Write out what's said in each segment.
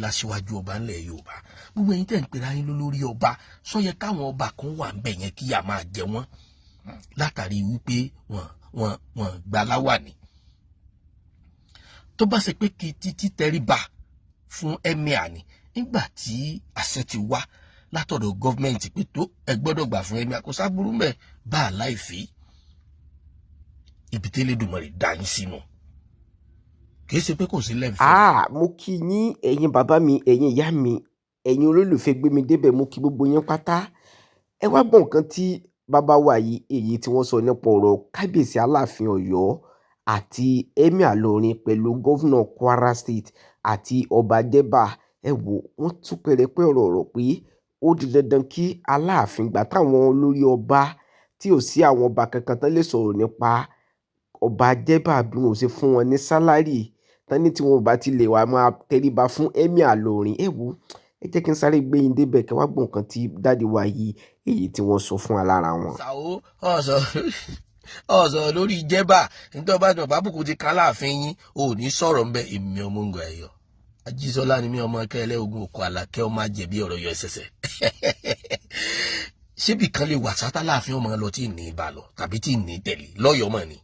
Láṣíwájú ọba ńlẹ̀ Yorùbá, gbogbo ẹ̀yin tẹ̀ ń pera yín lólórí ọba, sọ yẹ káwọn ọba kan wà ń bẹ̀ yẹn kíyà máa jẹ wọ́n látàrí wípé wọ́n gba láwàní? Tó bá ṣe pé kí títí tẹríba fún emir ni, nígbà tí àṣẹ ti wá látọ̀dọ̀ gọ́ọ̀mẹ̀ntì pé tó ẹ gbọ́dọ̀ gbà fún emir, kò sábúrú mẹ́ bá a láìfí. Ibi tí Elédùmarè dá yín sínú, kì í ṣe pé kò sí lẹ́ǹfẹ́. Ah, mo kí yín, ẹ̀yin bàbá mi, ẹ̀yin ìyá mi, ẹ̀yin olólùfẹ́ Gbémi Débẹ̀, mo kí gbogbo yín pátá. Ẹ wá gbọ́ nǹkan tí bàbá wa yìí, èyí tí wọ́n sọ nípa ọ̀rọ̀ Kábíyèsí Aláàfin Ọ̀yọ́ àti Emir Ìlọrin pẹ̀lú Governor Kwara State àti Ọba Jẹ́bà. Ẹ wò, wọ́n tún pẹrẹpẹ ọ̀rọ̀ pé ó di dandan kí Aláàfin gbà táwọn olórí ọba tí ò sí àwọn ọba kankan tán lè sọ̀rọ̀ nípa Ọba Jẹ́bà bí wọn ò ṣe fún wọn ní salary tán ní tí wọn ò bá ti lè wá máa tẹríba fún Emir Ìlọrin. Ẹ wò, ẹ jẹ́ kí n sáré gbé yín débẹ̀ kí wá gbọ́ nǹkan tí daddy wa yìí, èyí tí wọ́n sọ fún wa lára wọn. Ṣàwó ọ̀sọ̀ lórí Jẹ́bà, nítorí bá jọba àbùkù ti ká láàfin yín, ò ní sọ̀rọ̀ ń bẹ. Èmi ọmọ ń gbà ẹ̀yọ Ajísọ́lá ni mí, ọmọ akẹ́lẹ́ ogun òkú àlàkẹ́, ọmọ àjẹbí ọ̀rọ̀ yọ ẹsẹ̀sẹ̀. Ṣébì kan lè wà sátá láàfin ọmọ lọ tí ì ní ibà lọ tàbí tí ì ní tẹ̀lé lọ́yọ̀ọ́ mọ̀ ni?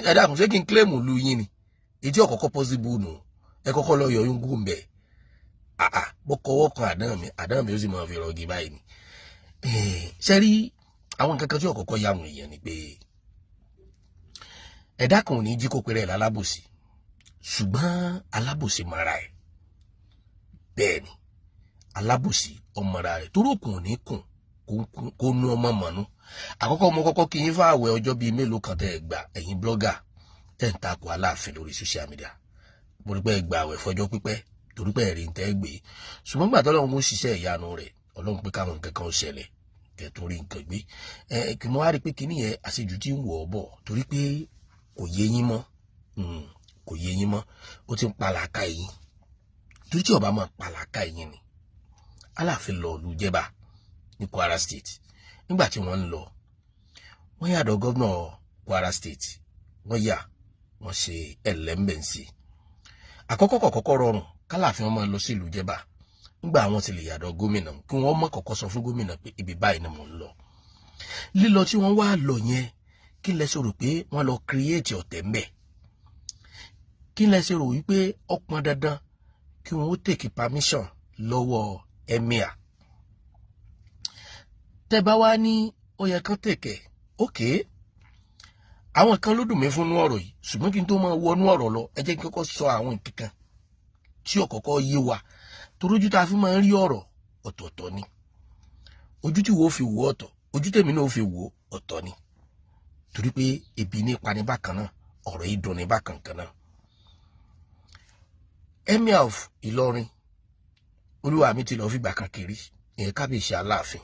Ẹ dákun, ṣé kí n claim lu yín ni? Ètí ọ̀kọ̀ọ̀kọ̀ possible nù. Ẹ kọ́kọ́ lọ yọ yín gùn bẹ́ẹ̀. Àà, bó kọwọ́ kan àdán mi, àdán mi ó sì máa fi rọgì báyìí ni. Ṣe rí àwọn nǹkan kan tí ọ̀kọ̀ọ̀kọ̀ yà wọ̀n èèyàn ni pé ẹ̀dá kan ò ní jí kó péré ẹ̀ lálábòsí, ṣùgbọ́n alábòsí mara ẹ̀. Bẹ́ẹ̀ ni, alábòsí ọmọra rẹ̀, torí òkun ò ní kùn kó nú ọmọ mọ̀nú. Àkọ́kọ́, mo kọ́kọ́ kí yín fún àwẹ̀ ọjọ́ bíi mélòó kan tẹ́ ẹ gbà, ẹ̀yin blogger tẹ́ ń takò Aláàfin lórí social media. Mo rí pé ẹ gbà àwẹ̀ fọjọ́ pípẹ́ torí pé ẹ̀rí ń tẹ́ gbé, ṣùgbọ́n gbà tọ́lọ́run ń ṣiṣẹ́ ìyanu rẹ̀, Ọlọ́run pé káwọn nǹkan kan ṣẹlẹ̀ kẹ́ tó rí nǹkan gbé. Ẹ kì mo wá rí pé kíní yẹn, àṣejù ti ń wọ̀ ọ́ bọ̀, torí pé kò yé yín mọ́, kò yé yín mọ́, ó ti ń palàka yín. Torí tí ó bá máa palàka yín ni Aláàfin lọ ìlú Jẹ́bà ní Kwara State. Nígbà tí wọ́n ń lọ, wọ́n yàdọ̀ gómìnà Kwara State, wọ́n yà wọ́n ṣe ẹlẹ́mbẹ̀nsì. Àkọ́kọ́, kọ̀kọ́kọ́ rọrùn kálàfin wọn máa lọ sí ìlú Jẹ́bà nígbà àwọn ti lè yàdọ̀ gómìnà, kí wọ́n mọ̀ kọ́kọ́ sọ fún gómìnà pé ibi báyìí ni mò ń lọ. Lílọ tí wọ́n wá lọ yẹn, kí lẹ ṣe rò pé wọ́n lọ create ọ̀tẹ̀ ńbẹ̀? Kí lẹ ṣe rò wípé ó pọn dandan kí wọ́n ó take permission lọ́wọ́ emir? Tẹ́ bá wá ní ó yẹ kán take, ok, àwọn kan ló dùn mí fún ọ̀rọ̀ yìí. Ṣùgbọ́n kí n tó máa wọnú ọ̀rọ̀ lọ, ẹ jẹ́ kí n kọ́kọ́ sọ àwọn nǹkan kan tí ó kọ́kọ́ yé wa, torójú tá a fi máa ń rí ọ̀rọ̀ ọ̀tọ̀ọ̀tọ̀ ni. Ojú tí wo fi wò ọ̀tọ̀, ojú tèmi náà fi wò ọ̀tọ̀ ni, torí pé ebi ní pani bákan náà, ọ̀rọ̀ yìí dùn ní bákan kan náà. Emir of Ìlọrin, olúwa mi ti lọ fìgbà kan kiri, ìyẹn Kábíyèsí Aláàfin.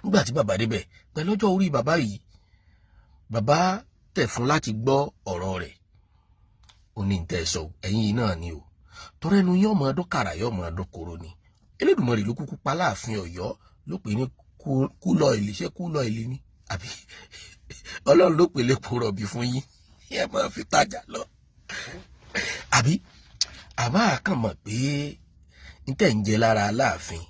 Nígbà tí bàbá débẹ̀, pẹ̀lú ọjọ́ orí bàbá yìí, bàbá tẹ̀ fún láti gbọ́ ọ̀rọ̀ rẹ̀. Ó ní tẹ́ ẹ sọ ẹ̀yin yìí náà ni o, tọrọ ẹnu yóò máa dún kàrà, yóò máa dún koro ni. Elédùmarè ló kúkú pa Láàfin Ọ̀yọ́, ló pè ní kúlọ̀ ìlì. Ṣé kúlọ̀ ìlì ni àbí Ọlọ́run ló pè lépo rọ̀bì fún yín, ẹ máa fi tajà lọ? Àbí àmọ́ àkàn mọ̀ pé n tẹ̀ ń jẹ lára Aláàfin,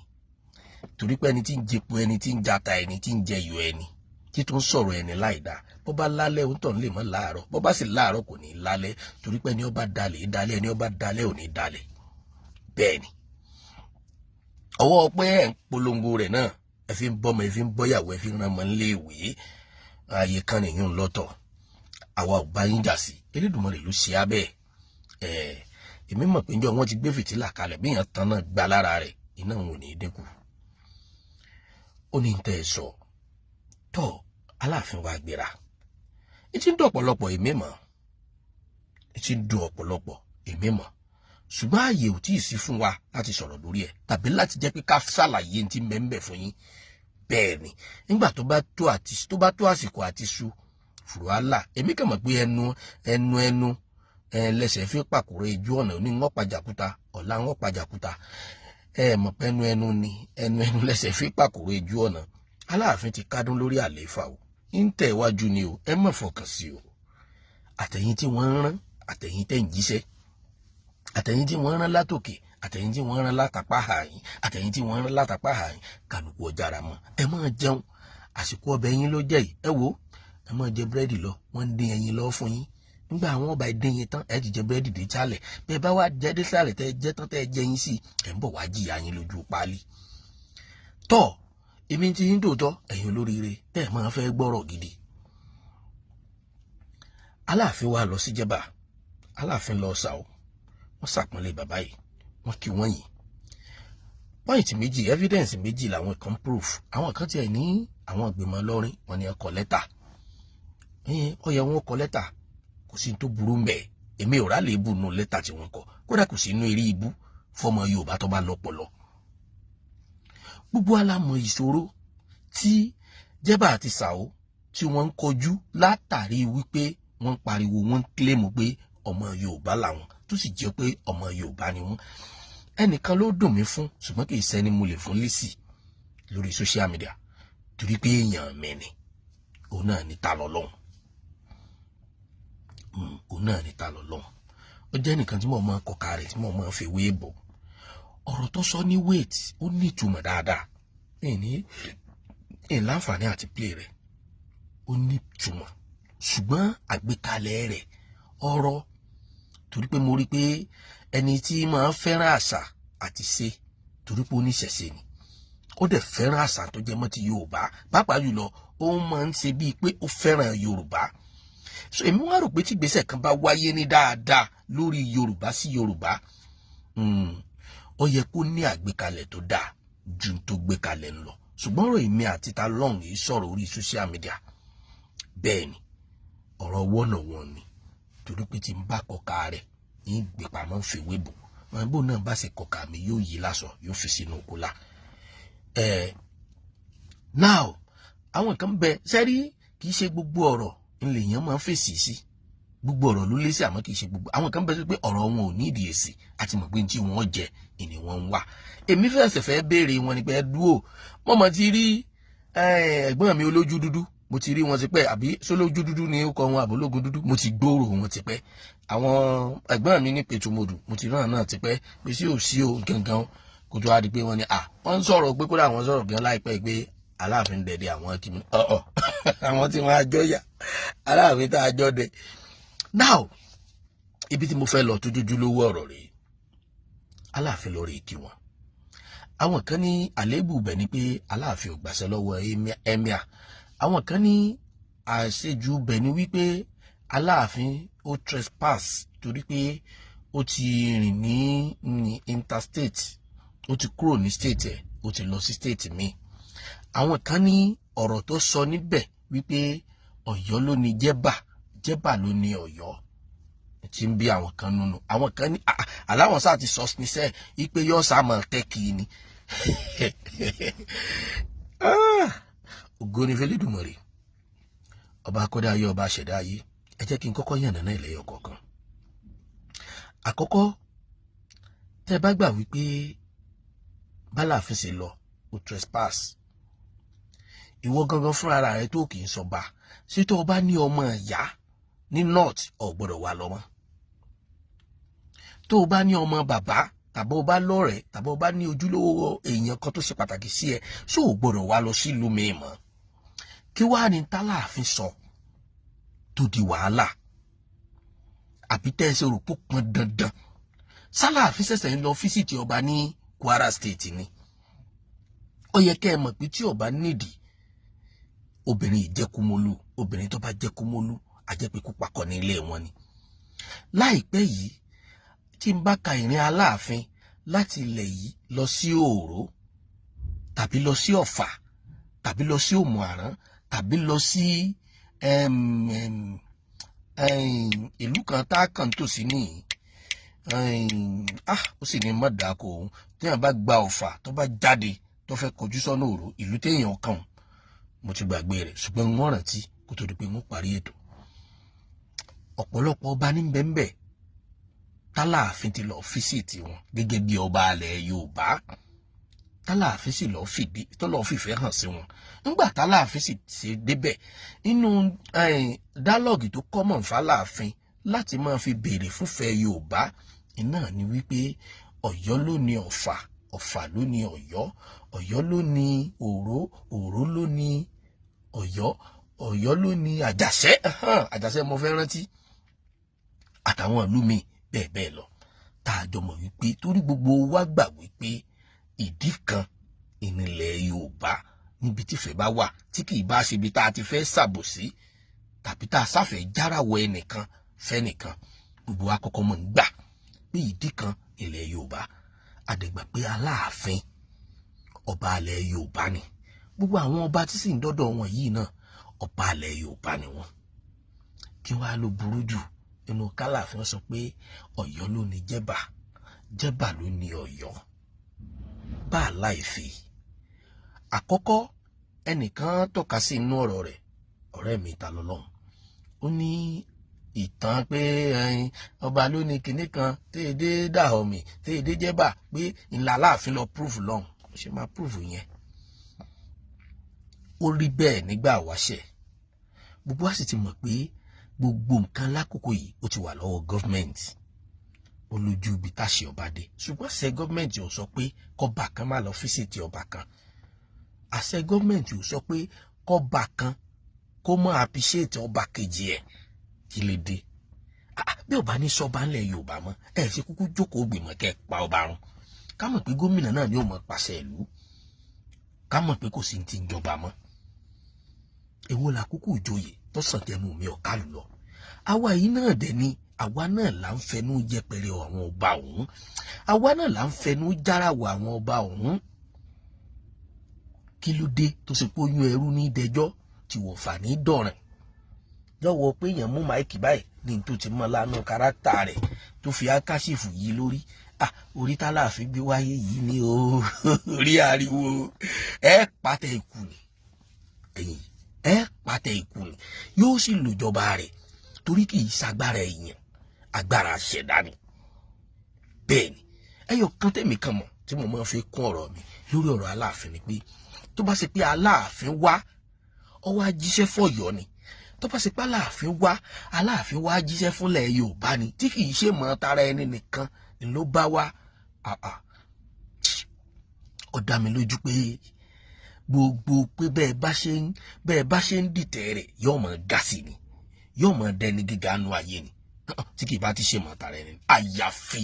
torí pé ẹni tí ń jẹpo, ẹni tí ń jata, ẹni tí ń jẹyọ, ẹni tí tó ń sọ̀rọ̀ ẹni láì dáa, bó bá lálẹ́, òun tàn lè mọ́ láàárọ̀, bó bá sì láàárọ̀, kò ní lálẹ́, torí pé ẹni ó bá dalẹ̀ dalẹ̀, ẹni ó bá dalẹ̀ ò ní dalẹ̀. Bẹ́ẹ̀ ni ọwọ́ pé ẹ̀ ń polongo rẹ̀ náà, ẹ fi ń bọ́mọ, ẹ fi ń bọ́yàwó, ẹ fi ń rán ọmọ nílé ìwé, ààyè kan nìyún lọ́tọ̀. Àwa ò bá yín jà sí. Elédùmarè ló ṣe abẹ́ ẹ̀. Èmi mọ̀ pé njọ́ wọ́n ti gbé fìtílà kalẹ̀, bí èèyàn tán náà gba lára rẹ̀, iná òun ò ní dínkù. Ó ní tẹ́ ẹ sọ tọ́. Aláàfin wa gbéra, etí ń dùn ọ̀pọ̀lọpọ̀, èmi mọ̀, etí ń dùn ọ̀pọ̀lọpọ̀, èmi mọ̀, ṣùgbọ́n ààyè ò tíì sí fún wa láti sọ̀rọ̀ lórí ẹ̀ tàbí láti jẹ́ pé ká ṣàlàyé ní ti mẹ́ńbẹ̀ fún yín. Bẹ́ẹ̀ ni, nígbà tó bá tó àti tó bá tó àsìkò àti su fùrọ̀hálà, èmi kàn mọ̀ pé ẹnu ẹnu ẹnu ẹ lẹ́sẹ̀ fi pàkúrọ̀ ojú ọ̀nà ní wọ́n pàjàkúta ọ̀la, wọ́n pàjàkúta. Ẹ mọ̀ pé ẹnu ẹnu ni, ẹnu ẹnu lẹ́sẹ̀ fi pàkúrọ̀ ojú ọ̀nà. Aláàfin ti kádùn lórí àlééfà o, ń tẹ̀ iwájú ni o, ẹ má fọkàn sí o. Àtẹ̀yìn tí wọ́n ń rán, àtẹ̀yìn tẹ̀ ń jíṣẹ́, àtẹ̀yìn tí wọ́n ń rán látòkè, Àtẹ̀yìn tí wọ́n rán látàpá àyín, àtẹ̀yìn tí wọ́n rán látàpá àyín, kálukú ọjà ra mọ́. Ẹ máa jẹun, àsìkò ọbẹ̀ yín ló jẹ́ yìí. Ẹ wo, ẹ máa jẹ búrẹ́dì lọ, wọ́n ń dín ẹyin lọ fún yín. Nígbà àwọn ọba ìdín yín tán, ẹ ti jẹ búrẹ́dì dé sálẹ̀. Bẹ́ẹ̀ bá wá jẹ dé sálẹ̀, tẹ́ jẹ tán, tẹ́ jẹ yín sí, ẹ̀ ń bọ̀ wá jìyà yín lójú páálí. Tọ́ èmi ti yín tòótọ́, ẹ̀yin olóríire tẹ́ ẹ̀ máa fẹ́ gbọ́rọ̀ gidi. Aláàfin wa lọ sí Jẹ̀bà, Aláàfin lọ Ṣàó, wọ́n ṣàpọ́nlé bàbá yìí, wọ́n kí wọ́n yìn. Point méjì, evidence méjì làwọn kan proof. Àwọn kan tiẹ̀ ní àwọn ìgbìmọ̀ lọ́rin wọn ni ẹ kọ lẹ́tà. Ó yẹ wọn kọ lẹ́tà, kò sí tó burú mbẹ̀. Èmi ò rálẹ̀ ibù nù lẹ́tà tí wọ́n kọ, kódà kò sí inú eré ibú fọmọ Yorùbá tó bá lọ́pọlọ. Gbogbo alámọ̀ ìṣòro tí Jẹ́bà àti Ṣàó tí wọ́n ń kojú látàrí wípé wọ́n ń pariwo, wọ́n ń claim pé ọmọ Yorùbá làwọn, tó sì jẹ́ pé ọmọ Yorùbá ni wọ́n. Ẹnìkan ló dùn mí fún, ṣùgbọ́n kì í ṣẹni mo lè fún lésì lórí social media torí pé èèyàn mi ni. Òun náà ní ta lọ́lọ́hún, òun náà ní ta lọ́lọ́hún. Ó jẹ́ nìkan tí mo máa kọ̀ka rẹ̀, tí mo máa fi wé bò. Ọ̀rọ̀ tó sọ ní weight, ó ní ìtumọ̀ dáadáa. Ní ìláǹfààní àti play rẹ̀, ó ní ìtumọ̀, ṣùgbọ́n àgbékalẹ̀ rẹ̀ ọ̀rọ̀, torí pé mo rí pé ẹni tí máa fẹ́ràn àṣà àti ṣe, torí pé oníṣẹ̀ṣe ni, ó dẹ̀ fẹ́ràn àṣà tó jẹ́ mọ́ ti Yorùbá, pàápàá jùlọ ó máa ń ṣe bíi pé ó fẹ́ràn Yorùbá. So èmi wá rò pé tí ìgbésẹ̀ kan bá wáyé ní dáadáa lórí Yorùbá sí Yorùbá, ó yẹ kó ní àgbékalẹ̀ tó dáa ju tó gbé kalẹ̀ ń lọ. Ṣùgbọ́n ọ̀rọ̀ èmi àti ta lọ́hùn yìí sọ̀rọ̀ orí social media, bẹ́ẹ̀ ni ọ̀rọ̀ wọ́nà wọn ni, torí pé tí n bá kọka rẹ̀ ní gbé pamọ́ ń fèwé bò wọn, bó náà bá ṣe kọka mi yóò yí lásọ, yóò fi sínú kólà. Ẹ now, àwọn kan bẹ sẹ́rí, kì í ṣe gbogbo ọ̀rọ̀ ńlẹ̀yàn máa ń fèsì sí. Gbogbo ọ̀rọ̀ ló lé sí, àmọ́ kì í ṣe gbogbo. Àwọn kan bẹ pé ọ̀rọ̀ wọn ò ní ìdí èsì, àti mọ̀ pé tí wọ́n jẹ ìní wọn ń wà. Èmi fẹsẹ̀ fẹ́ béèrè wọn ni pé ẹ dúró, mo mọ̀ ti rí ẹ̀gbọ́n mi olójú dúdú, mo ti rí wọn ti pẹ́, àbí sólójú dúdú ni ó kọ wọn, àbólógún dúdú, mo ti gbóòrò wọn ti pẹ́. Àwọn ẹ̀gbọ́n mi ní pẹ̀tùmọ̀dù, mo ti rán náà ti pẹ́ pé sí ò sí o gangan, kó tó wá di pé wọ́n ní à wọ́n ń sọ̀rọ̀ pé kódà wọ́n sọ̀rọ̀ gan láìpẹ́ pé Aláàfin dẹ̀dẹ̀ àwọn kìíní ọ̀ọ̀ àwọn tí wọ́n á jọ yà Aláàfin tá a jọ dẹ. Now, ibi tí mo fẹ́ lọ tó jójú lówó ọ̀rọ̀ rèé. Aláàfin lọ rèé kí wọn. Àwọn kan ní àléébù bẹ̀ ni pé Aláàfin ò gbàṣẹ lọ́wọ́ emir. Àwọn kan ní àṣejù bẹ̀ ni wípé Aláàfin ó trespass, torí pé ó ti rìn ní interstate, ó ti kúrò ní state ẹ̀, ó ti lọ sí state míì. Àwọn kan ní ọ̀rọ̀ tó sọ níbẹ̀ wípé Ọ̀yọ́ ló ní Jẹ́bà, Jẹ́bà ló ní Ọ̀yọ́, tí ń bí àwọn kan nínú. Àwọn kan ní aláwọn sáà ti sọ níṣẹ́ wípé yóò sá mọ̀ tẹ́kì ni. Ògo ni f'Ẹlẹ́dùmarè, ọba akọ́dá ayé, ọba àṣẹ̀dá ayé. Ẹ jẹ́ kí n kọ́kọ́ yànnà náà lẹ́yọ kọ̀ọ̀kan. Àkọ́kọ́, tẹ́ ẹ bá gbà wípé bálàfin ṣe lọ, ó trespass, ìwọ gangan fúnra rẹ tó kì í sọba, ṣé tó o bá ní ọmọ ìyá ní north, ò gbọ́dọ̀ wà lọ́mọ? Tó o bá ní ọmọ bàbá, tàbí o bá lọ́rẹ̀ẹ́, tàbí o bá ní ojúlówó èèyàn kan tó ṣe pàtàkì sí ẹ, ṣó o gbọ́dọ̀ wá lọ sílùú mi mọ́? Kí wàá ní tálàáfin sọ tó di wàhálà, àbí tẹ́ ẹ ṣe rò pó pọn dandan sálàáfin ṣẹ̀ṣẹ̀ ń lọ visit ọba ní Kwara State ni? Ó yẹ kẹ́ ẹ mọ̀ pé tí ọba nídìí obìnrin ìjẹkúmólú, obìnrin tó bá jẹkúmólú, àjẹpẹ́kú pakọ̀ ní ilé wọn ni. Láìpẹ́ yìí, tí n bá ka ìrìn Aláàfin láti ilẹ̀ yìí lọ sí Òòró, tàbí lọ sí Ọ̀fà, tàbí lọ sí Òmù-Àrán, tàbí lọ sí ìlú kan tá a kàn tòsí nìyí, ó sì ní mọ̀dàkọ̀ òun, téèyàn bá gba Ọ̀fà, tó bá jáde, tó fẹ́ kọjú sọ́nà Òòró, ìlú téèyàn kàn, mo ti gbàgbé rẹ̀, ṣùgbọ́n wọ́n rántí kó tó di pé wọ́n parí ètò. Ọ̀pọ̀lọpọ̀ ọba ní bẹ́ńbẹ́ tálàáfin ti lọ visit wọn gẹ́gẹ́ bí ọba alẹ̀ Yorùbá, tálàáfin sì lọ́ọ́ fìdí tó lọ́ọ́ fìfẹ́ hàn sí wọn. Nígbà tálàáfin sì ṣe débẹ̀, nínú dialogue tó common fáláàfin láti máa fi béèrè fúnfẹ́ Yorùbá iná ni wípé Ọ̀yọ́ ló ní Ọ̀fà, Ọ̀fà ló ní Ọ̀yọ́, Ọ̀yọ́ ló ní Òró, Òró ló ní Ọ̀yọ́, Ọ̀yọ́ ló ní Àjàṣẹ́. Àjàṣẹ́ mo fẹ́ rántí, àtàwọn ìlú mi bẹ́ẹ̀ bẹ́ẹ̀ lọ, tá a jọ mọ̀ wípé torí gbogbo wa gbà wípé ìdí kan ìnilẹ̀ Yorùbá níbi tífẹ̀ bá wà tí kì í bá ṣe ibi tá a ti fẹ́ ṣàbòsí tàbí tá a sáfẹ́ járáwọ̀ ẹnìkan fẹ́nìkan, gbogbo wa kọ́kọ́ mọ̀ ń gbà pé ìdí kan ilẹ̀ Yorùbá. Àdẹ̀gbà pé Aláàfin ọba alẹ̀ Yorùbá ni. Gbogbo àwọn ọba tí sì ń dọ́dọ̀ wọn yìí náà, ọba alẹ̀ Yorùbá ni wọ́n. Kí wàá ló burú jù nínú kálàfin sọ pé Ọ̀yọ́ ló ní Jẹ́bà, Jẹ́bà ló ní Ọ̀yọ́? Bá a láìfi àkọ́kọ́ ẹnìkan tọ́ka sí inú ọ̀rọ̀ rẹ̀, ọ̀rẹ́ mi ta lọ́lọ́run, ó ní ìtàn pé ọba ló ní kinní kan téèdé Dàhọ̀mì téèdé Jẹ́bà, pé ńlá Aláàfin lọ proof lọ́hùn. Ó ṣe máa proof yẹn? Ó rí bẹ́ẹ̀ nígbà wáṣẹ̀. Gbogbo wa sì ti mọ̀ pé gbogbo nǹkan lákòókò yìí ó ti wà lọ́wọ́ gọ́ọ̀mẹ̀ntì, ó lójú ibi táṣe ọba dé. Ṣùgbọ́n àṣẹ gọ́ọ̀mẹ̀ntì ò sọ pé kọba kan má lọ visit ọba kan. Àṣẹ gọ́ọ̀mẹ̀ntì ò sọ pé kọba kan kó mọ́ appreciate ọba kejì ẹ̀. Kí lè dé bí ọba ní sọba ńlẹ̀ Yorùbá mọ́? Ẹ̀ ṣe kúkú jókòó gbìmọ̀ kẹ́ ẹ pa ọba run, ká mọ̀ pé gómìnà náà ni ó mọ̀ pàṣẹ ìlú, ká mọ̀ pé kò sí ti ń jọba mọ́. Èwo làkúkú ìjòyè tó sàn tẹnu mi ọ̀ká lọ? Àwa yìí náà dẹ̀ ni, àwa náà là ń fẹnu yẹpẹrẹ àwọn ọba ọ̀hún, àwa náà là ń fẹnu járáwọ̀ àwọn ọba ọ̀hún. Kí ló dé tó ṣe pé oyún ẹrú ní dẹjọ́ tí wọ́n fà ní dọ̀rìn lọ́wọ́ pé èèyàn mú mic báyìí ní tó ti mọ́ lánàá kárátà rẹ̀ tó fi ákásìfù yìí lórí orí tálàfin gbé wáyé yìí ni o? Orí ariwo ẹ pàtẹ ikú ni, ẹ̀yìn ẹ pàtẹ ikú ni, yóò sì lòjọba rẹ̀, torí kì í ṣagbára èèyàn, agbára ṣẹ̀dá ni. Bẹ́ẹ̀ ni, ẹyọ kan tẹ̀mí kan mọ̀ tí mo máa fi kún ọ̀rọ̀ mi lórí ọ̀rọ̀ Aláàfin ni pé tó bá ṣe pé Aláàfin wá, ó wá jíṣẹ́ fọ̀yọ́ ni, tó bá ṣe pé Aláàfin wá, Aláàfin wá jíṣẹ́ fúnlẹ̀ Yorùbá ni, tí kì í ṣe mọ́ tara ẹni nìkan ni ló bá wá, ó dá mi lójú pé gbogbo pé bẹ́ẹ̀ bá ṣe ń dìtẹ̀ rẹ̀, yóò máa ga sí ni, yóò máa dẹni gíga nu ayé ni, tí kì í bá ti ṣe mọ́ tara ẹni. Àyàfi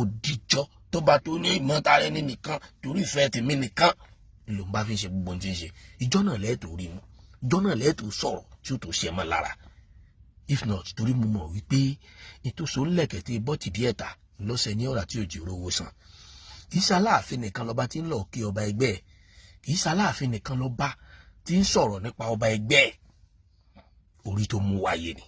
òdìjọ́ tó bá tó ní ìmọ̀ tara ẹni nìkan, torí ìfẹ́ tèmi nìkan ló ń bá fi ṣe gbogbo ohun tí ń ṣe, ìjọ náà lẹ́ẹ̀tọ́ rí mu, ìjọ náà lẹ́ẹ̀tọ́ sọ̀rọ̀ tí ó tó ṣe mọ́ lára. If not, torí mo mọ̀ wípé nítòsó ńlẹ̀kẹ̀ tí bọ́tì díẹ̀ ta lọ́sẹ̀ ní ọ̀rà tí ò jẹ́ rówó san. Kì í ṣe Aláàfin nìkan lọ́ba tí ń lọ kí ọba ẹgbẹ́ ẹ̀, kì í ṣe Aláàfin nìkan lọ́ba tí ń sọ̀rọ̀ nípa ọba ẹgbẹ́ ẹ̀. Orí tó mú wáyé ni,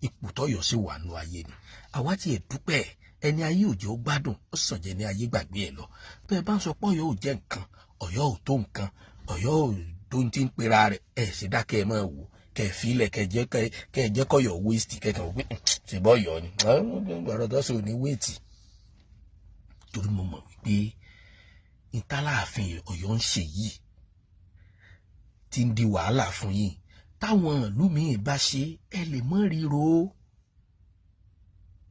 ipò tọ́yọ̀ sí wà nù ayé ni. Àwa tiẹ̀ dúpẹ́, ẹni ayé òjò gbádùn ó sàn jẹ́ ní ayé gbàgbé ẹ̀ lọ. Bẹ́ẹ̀ bá ń sọ pé Ọ̀yọ́ ò jẹ́ nǹkan, Ọ̀yọ́ ò tó nǹkan, Ọ̀yọ́ ò tó ń ti ń pera rẹ̀, ẹ̀ ṣe dákẹ́, ẹ máa wò, kẹ́ ẹ filẹ̀, kẹ́ ẹ jẹ́ kọ́yọ̀ waste, kẹ́ kàn wípé ṣèbọ̀ Ọ̀yọ́ ni ọ̀rọ̀ tó sọ ní wéètì. Torí mo mọ̀ wípé ìtàláàfin Ọ̀yọ́ ń ṣe yìí ti ń di wàhálà fún yín, táwọn ìlú míì bá ṣe, ẹ lè mọ́ ríro.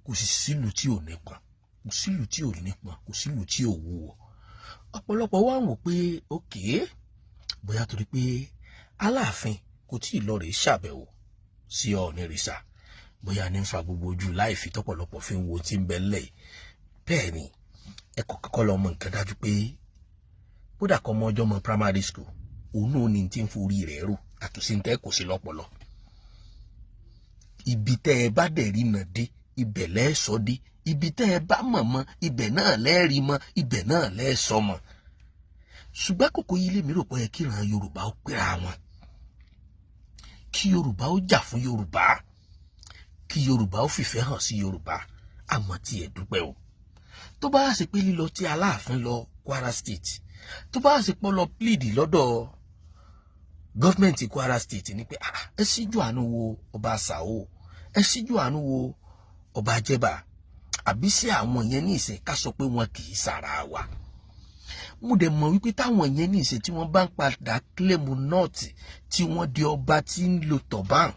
Kò sì sílùú tí ò nípọn, kò sílùú tí ò nípọn, kò sílùú tí ò wúwo. Ọ̀pọ̀lọpọ̀ wá ń wò pé òkè bóyá torí pé Aláàfin kò tí ì lọ rèé ṣàbẹ̀wò sí Ọ̀ọ̀nìrìṣà, bóyá ní ń fa gbogbo ojú láì fi tọ́pọ̀lọpọ̀ fi ń wo tí ń bẹ ńlẹ̀ yìí. Bẹ́ẹ̀ ni, ẹ kọ́kọ́ lọ mọ nǹkan dájú pé kódà kọ́ ọmọ ọjọ́ mọ primary school, òun náà ní tí ń forí rẹ̀ rò àtúnṣe ń tẹ́ kò sí lọ́pọlọ. Ibi tẹ́ ẹ bá dẹ̀ rí nà dé, ibẹ̀ lẹ́ẹ̀sọ́ dé. Ibi tẹ́ ẹ bá mọ̀ mọ́, ibẹ̀ náà lẹ́ẹ̀rí mọ́, ibẹ̀ náà lẹ́ẹ̀sọ́ mọ́. Ṣùgbọ́n àkókò yìí lèmi rò pé ẹ kí ìran Yorùbá ó pera wọn, kí Yorùbá ó jà fún Yorùbá, kí Yorùbá ó fìfẹ́ hàn sí Yorùbá. Àmọ́ tí ẹ dúpẹ́ o, tó bá ṣe pé lílọ tí Aláàfin lọ Kwara State, tó bá ṣe pọ́ lọ plead lọ́dọ̀ gọ́fìmẹ̀ntì Kwara State ni pé ẹ síjú àánú wo ọba Sàó, ẹ síjú àánú wo ọba Jẹ́bà, àbí sí àwọn yẹn ní ìsìn, ká sọ pé wọn kì í sara wa. Mo dẹ̀ mọ̀ wípé táwọn yẹn ní ìsìn tí wọ́n bá ń padà claim north, tí wọ́n di ọba tí ń lo turban,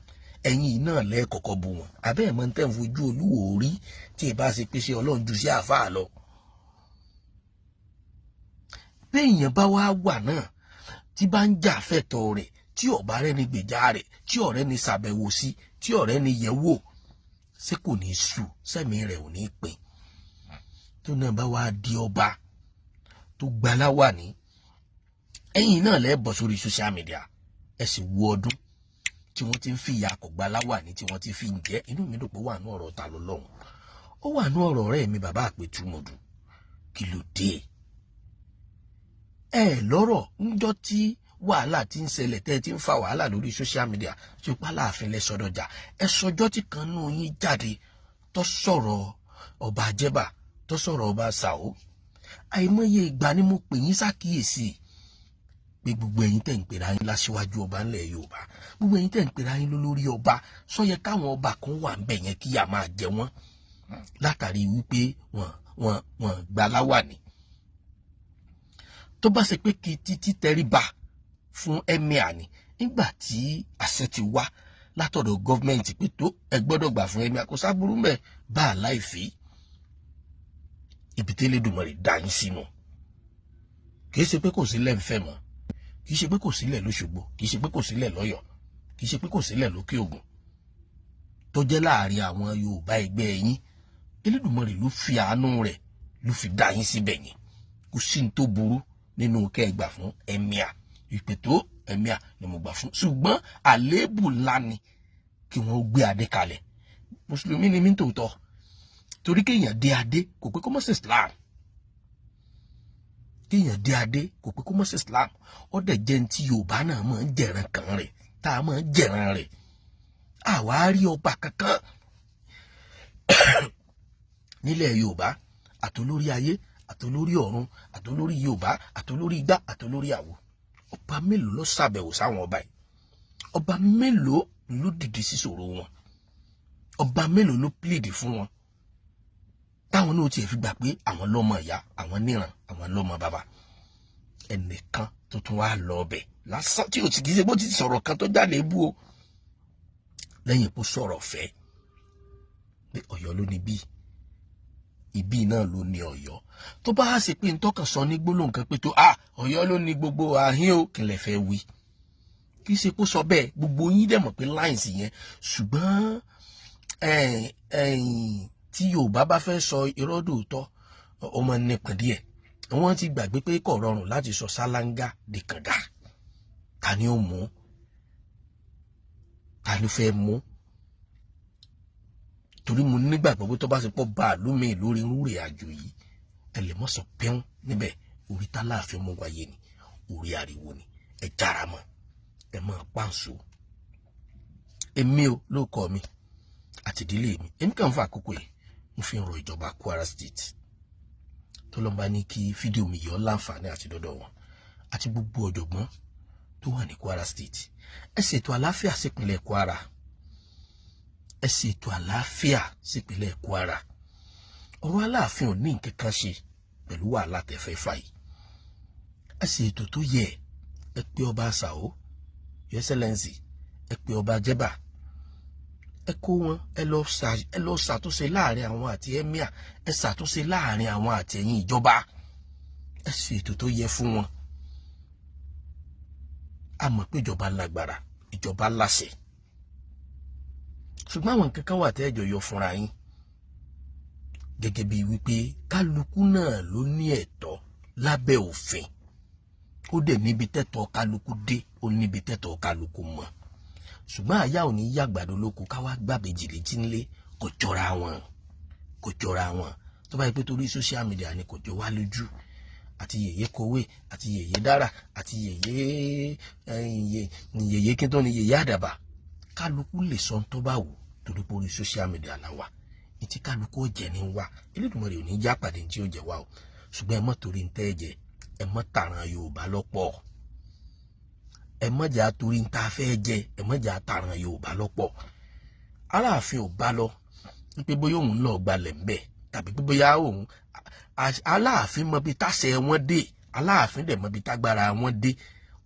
ẹ̀yìn yìí náà lẹ́ẹ̀kọ̀kọ́ bu wọn. Abẹ́ ẹ̀ mọ̀ tẹ́ ń fojú Olúwo rí tí ì bá ṣe pé ṣe Ọlọ́run ju sí àáfàá lọ. Béèyàn bá wá wà náà tí bá ń jà fẹ̀tọ́ rẹ̀, tí ọ̀bá rẹ̀ ní gbèjà rẹ̀, tí ọ̀rẹ́ ní ṣàbẹ̀wò sí, tí ọ̀rẹ́ ní yẹ̀ wò, ṣé kò ní sú sẹ́mi rẹ̀ ò ní pin? Tó náà bá wá di ọba tó gbaláwà ní ẹ̀yìn náà lẹ́ bọ̀ sórí social media, ẹ sì wo ọdún tí wọ́n ti ń fi ìyà kò gbaláwà ní, tí wọ́n ti fi ń jẹ́. Inú mi dùn pé wà ní ọ̀rọ̀ ta ló lọ́hùn, ó wà ní ọ̀rọ̀ ọ̀rẹ́ mi bàbá àpètúmọ̀dù. Kí ló dé ẹ lọ́rọ̀ ńjọ́ tí wàhálà ti ń ṣẹlẹ̀, tẹ́ ẹ ti ń fa wàhálà lórí social media tí ó pa láàfin lẹ́sọdọ̀jà? Ẹ sọjọ́ tí kan nù yín jáde tó sọ̀rọ̀ ọba àjẹbà, tó sọ̀rọ̀ ọba ṣàó. Àìmọye ìgbà ni mo pè yín ṣàkíyèsí pé gbogbo ẹ̀yin tẹ̀ ń pera yín láṣíwájú ọba ńlẹ̀ Yorùbá, gbogbo ẹ̀yin tẹ̀ ń pera yín lólórí ọba, sọ yẹ káwọn ọba kan wà ńbẹ̀ yẹn kíyà máa jẹ wọ́n látàrí wípé wọ́n gba láwàní? Tó bá ṣe pé kí títí tẹríba fún emir ni, nígbà tí àṣẹ ti wá látọ̀dọ̀ gọ́ọ̀mẹ̀ntì pé tó ẹ gbọ́dọ̀ gbà fún emir, kò sábúrú mẹ́ bá a láìfí. Ibi tí Elédùmarè dá yín sínú, kì í ṣe pé kò sílẹ̀ ń fẹ́ mọ́, kì í ṣe pé kò sílẹ̀ lóṣogbo, kì í ṣe pé kò sílẹ̀ lọ́yọ̀ọ́, kì í ṣe pé kò sílẹ̀ lókè Ògùn tó jẹ́ láàrin àwọn Yorùbá ẹgbẹ́ yín. Elédùmarè ló fi àánú rẹ̀ ló fi dá yín síbẹ̀ yẹn. Kò sí ní tó burú nínú kẹ́ ẹ gbà fún emir, ìpè tó emir ni mo gbà fún, ṣùgbọ́n àléébù ńlá ni kí wọ́n gbé adé kalẹ̀. Mùsùlùmí ni mí tòótọ́, torí kéèyàn dé adé kò pé kó mọ́ sí Islam. Kéèyàn dé adé kò pé kó mọ́ sí Islam. Ó dẹ̀ jẹ́ ní tí Yorùbá náà máa ń jẹ̀ràn kan rẹ̀, tá a máa ń jẹ̀ràn rẹ̀. Àwa rí ọba kankan nílẹ̀ Yorùbá, àtolórí ayé, àtolórí ọ̀run, àtolórí Yorùbá, àtolórí igbá, àtolórí àwo, ọba mélòó ló ṣàbẹ̀wò sáwọn ọba yìí? Ọba mélòó ló dìde sísòro wọn? Ọba mélòó ló plead fún wọn, táwọn náà tiẹ̀ fi gbà pé àwọn lọ́mọ ìyá, àwọn níran, àwọn lọ́mọ bàbá? Ẹnìkan tó tún wá lọ ọbẹ̀ lásán tí o ti kì í ṣe bó ti sọ̀rọ̀ kan tó jáde bú o, lẹ́yìn kó sọ̀rọ̀ fẹ́ pé Ọ̀yọ́ ló ní bí ibi náà ló ní Ọ̀yọ́, tó bá ṣe pé ntọ́kàn sọ ní gbólóhùn kan pé tó a Ọ̀yọ́ ló ní gbogbo àhín o, kí lè fẹ́ wí? Kì í ṣe kó sọ bẹ́ẹ̀, gbogbo yín dẹ̀ mọ̀ pé lines yẹn. Ṣùgbọ́n tí Yorùbá bá fẹ́ sọ irọ́ dòótọ́, ọmọ nípìn díẹ̀. Wọ́n ti gbàgbé pé kò rọrùn láti sọ sálángá di kànga. Ta ni ó mú? Ta ló fẹ́ mú? Torí mo nígbàgbọ́ pé tó bá ṣe pọ̀ báàlú mi lórí rúrìn àjò yìí, ẹ lè mọ̀ sọ pẹ́ún níbẹ̀. Orí táláàfin mú wáyé ni orí ariwo ni. Ẹ jára mọ́, ẹ mọ́ pàǹso. Èmi ò lóko mi àti ìdílé mi, èmi kàn ń fa àkókò yìí, mo fi ń rọ ìjọba Kwara State, tó lọ́n bá ní kí fídíò mi yọ láǹfààní àti dọ́dọ̀ wọn, àti gbogbo ọ̀jọ̀gbọ́n tó wà ní Kwara State: ẹ ṣètò àlàáfíà sípínlẹ̀ Kwara, ẹ ṣètò àlàáfíà sípínlẹ̀ Kwara. Ọ̀rọ̀ Aláàfin ò ní nǹkan kan ṣe pẹ̀lú wàhálà tẹ̀fẹ́ fà yìí. Ẹ ṣètò tó yẹ, ẹ pé ọba Ṣàó, Your Excellency, ẹ pé ọba Jẹ́bà, ẹ kó wọn, ẹ lọ ṣàtúnṣe láàrin àwọn àti emir, ẹ ṣàtúnṣe láàrin àwọn àti ẹ̀yin ìjọba, ẹ ṣètò tó yẹ fún wọn. A mọ̀ pé ìjọba lágbára, ìjọba láṣẹ, ṣùgbọ́n àwọn nǹkan kan wà tẹ́ ẹ̀jọ̀ yọ fúnra yín, gẹ́gẹ́ bíi wípé kálukú náà ló ní ẹ̀tọ́ lábẹ́ òfin. Ó dẹ̀ níbi tẹ́tọ́ kálukú dé, ó níbi tẹ́tọ́ kálukú mọ̀. Ṣùgbọ́n àyà ò ní yàgbàdo lóko káwá gbàbejì létí ńlé. Kò jọra wọn, kò jọra wọn. Tó bá yẹ pé torí social media ni, kò jọ wá lójú. Àti yèyé kowé, àti yèyé dára, àti yèyé yèyé kí tó ní yèyé àdàbà, kálukú lè sọ tó bá wù, torí pé orí social media la wà. Etí kálukú ọ̀jẹ̀ ní wá. Elédùmarè ò ní já pàdé tí ó jẹ wá o. Ṣùgbọ́n ẹ mọ́ torí ń tẹ́ ẹ jẹ, ẹ mọ́ tàràn Yorùbá lọ́pọ̀. Ẹ mọ́ jà torí ń ta fẹ́ jẹ, ẹ mọ́ jà tàràn Yorùbá lọ́pọ̀. Aláàfin ò bá lọ wípé bóyá òun lọ gbalẹ̀ ńbẹ̀, tàbí pé bóyá òun Aláàfin mọ bí táṣẹ wọn dé, Aláàfin dẹ̀ mọ bí tágbára wọn dé.